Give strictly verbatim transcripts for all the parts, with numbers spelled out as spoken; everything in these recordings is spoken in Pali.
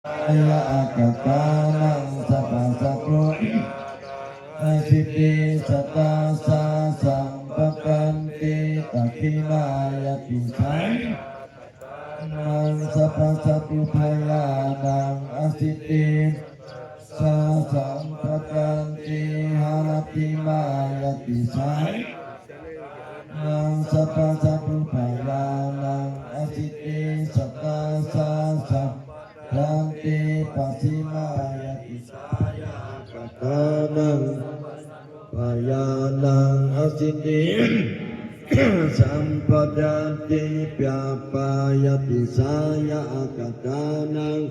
Jaya akatānaṃ sabbasattu bhayaṃ asītyena satta sāsaṃ padanti dakkhiṇāya disāya akatānaṃ sabbasattu bhayānaṃ asītyena satta sāsaṃ padanti haratimāya disāya akatānaṃ sabbasattu bhayānaṃ asītyena satta sāsaṃ padanti pacchimāya disāya akatānaṃ bhayānaṃ asītyena satta sāsaṃ padanti pāpāya disāya akatānaṃ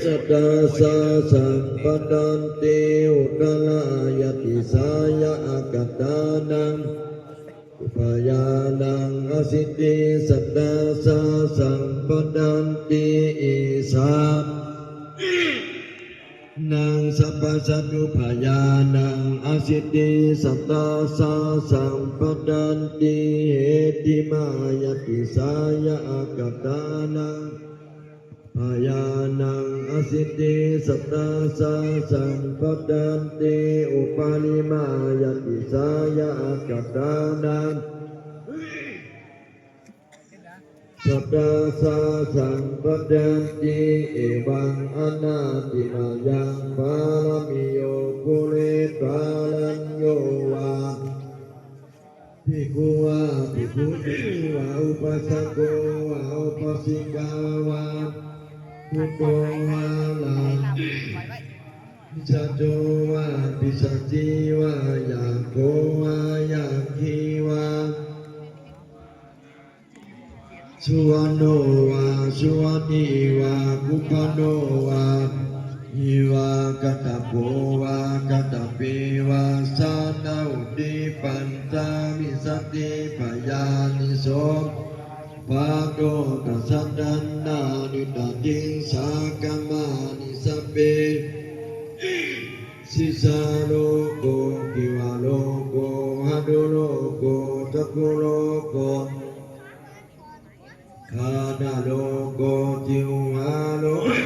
satta sāsaṃ padanti uttarāya disāya akatānaṃ bhayānaṃ asītyena satta sāsaṃ padanti issā naṃ sabbasattu bhayānaṃ asītyena satta sāsaṃ padanti heṭṭhimāya disāya akatānaṃ bhayānaṃ asītyena satta sāsaṃ padanti uparimāya disāya akatānaṃ satta sāsaṃ padanti. Evaṃ ānātimāyaṃ pāramiyo pūretvā arañño vā bhikkhu vā bhikkhunī vā upāsako vā upāsikā vā bhutto vā pisāco vā pisācī vā yakkhā vā yakkhī vā suvaṇṇo vā suvaṇṇī vā kumbhaṇḍo vā gandhabbo vā gandhabbī vā saṇhotī pañcavīsatibhayāni soḷaso pāṇo dasadassāni tadisaṅkhatamāni sabbe sīsārogā divalogā hadorogā cakkhurogo khandharogā jivharogā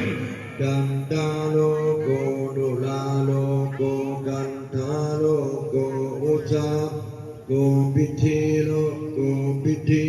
dantarogā nārārogā kaṇṭārogā ucchārogā piṭṭhirogā piṭṭhi